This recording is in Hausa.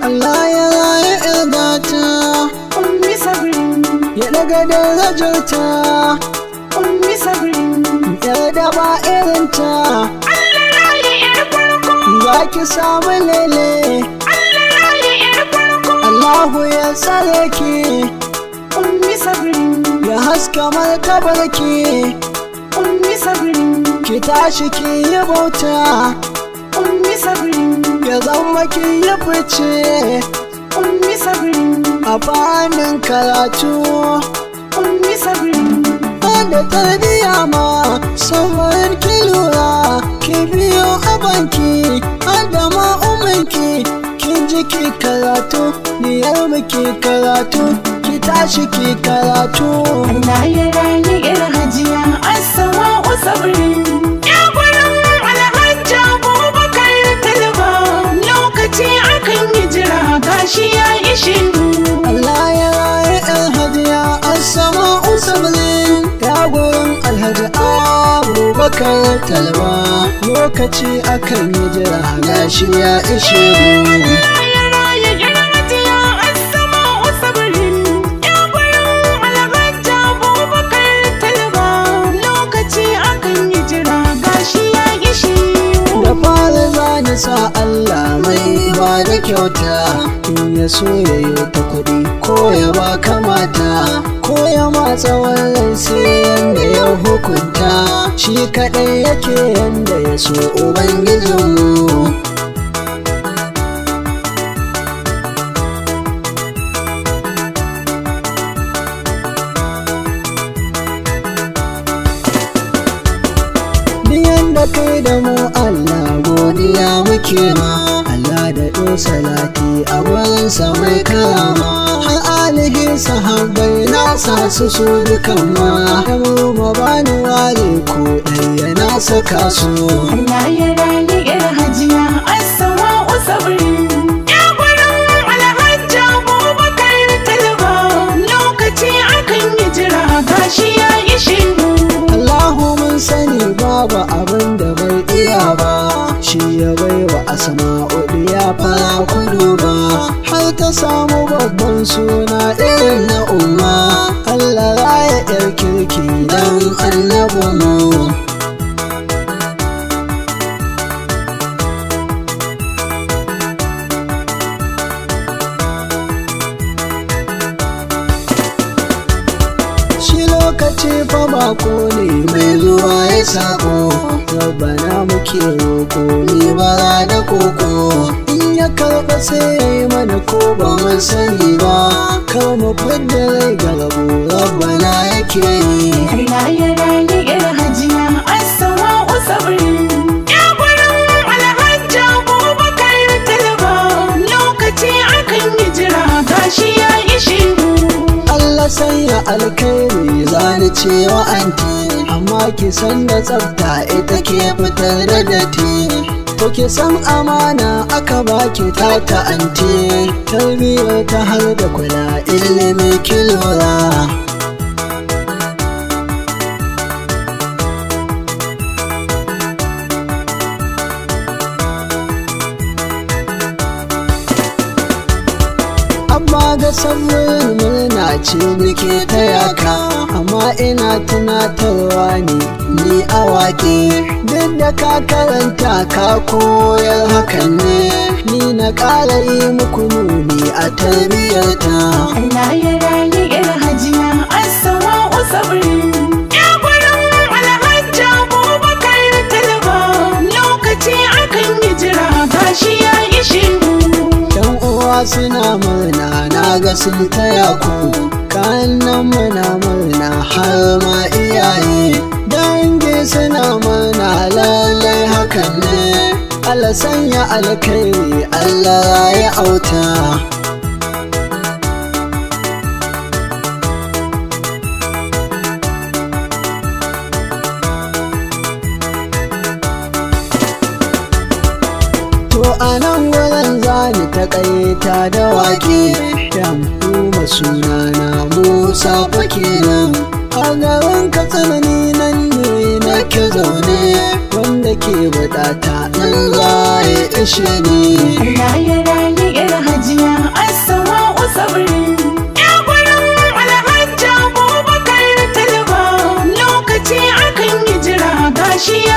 Allah ya raye irgata, Ummi Sabrin, ya daga darajarta, Ummi Sabrin. Yar da ba irinta. Allah raye yar farko, Za ki samu lele, Allah raye yar farko. Allahu ya tsare ki, Ummi Sabrin, ya haska martabarki. Ummi Sabrin, Ki tashi ki yi bauta, Ummi Sabrin, ya zama ki yi fice Ummi Sabrin, a fannin karatu. Ummi Sabrin. Da tarbiya ma sauran ki lura, ki biyo abanki adama umanki. Kin ji ki karatu, niyar mu ki karatu, ki tashi ki karatu. Allah ya raye yar Hajiya Asma'u Sabrin. Ya gurin Alhaji Abubakar Talba, lokaci akan yi jira gashi ya ishe mu. Allah ya raye yan hajiya Asma'u Sabrin, ya gurin Alhaji Abubakar Talba, lokaci akan yi jira gashi ya ishe mu. Allah ya raye yar Hajiya Asma'u Sabrin. Ya gurin Alhaji Abubakar Talba, lokaci akan yi jira gashi ya ishe mu. Da fara zani sa Allah mai ba da kyauta, in ya so ya yi ta kuɗi ko ya ba kamata, ko ya ma tsawon rai sai yanda ya hukunta, shi kaɗai yake yanda ya so Ubangijinmu. Biyan da kai da mu Allah godiya muke ma, Allah da ɗo salati a wurinsa mai karama, har alihi sahabbai na sa su su dukan ma, da mu ma bani ware ko ɗaya na saka su. Allah ya raye yar Hajiya Asma'u Sabrin. Ya gurin Alhaji Abubakar Talba, lokaci akan yi jira gashi ya ishe mu. Allahu mun sani babu abin da bai iya ba, shi ya baiwa Asma'u ya fara kudu ba, har ta samu babban suna irin na umma. Allah raya yar kirki dan annabi mu. Shi lokaci fa bako ne mai zuwa ya sako, rabbana muke roko ni bara da koko, in ya karɓa sai ya yi mana ko ba mu sani ba, kar mu fidda rai ga rabo rabbana yake yi. Allah ya raye yar Hajiya Asma'u Sabrin. Ya gurin Alhaji Abubakar Talba, lokaci akan yi jira gashi ya ishe mu. Allah sanya alkhairi zani cewa anti, amma ki san da tsafta ita ke fitar da datti, to ki san amana aka baki tata anti, tarbiyyar ta har da kula ilimi ki lura. Amma ga samun murna ce nake taya ka, amma ina tunatarwa ne ni awaki, duk da ka karanta ka koyar hakan ne, ni na ƙara yi muku nuni a tarbiyyarta. Allah ya raye yar Hajiya Asma'u Sabrin. Ya gurin Alhaji Abubakar Talba, lokaci akan yi jira gashi ya ishe mu. Yan uwa suna murna na ga sun taya ku, kanan muna murna har ma iyaye, dangi suna murna lallai hakan ne. Allah sanya alkhairi Allah ya auta. To a nan wurin zani taƙaita da waƙe, dan kuma sunana Musa kenan. A garin Katsina ni nan ne nake zaune, wanda ke buƙata nan za ya ishe ni. Allah ya raye. da Hajiya Asma'u Sabri. Ya gurin Alhaji Abubakar Talba, lokaci akan yi jira gashi ya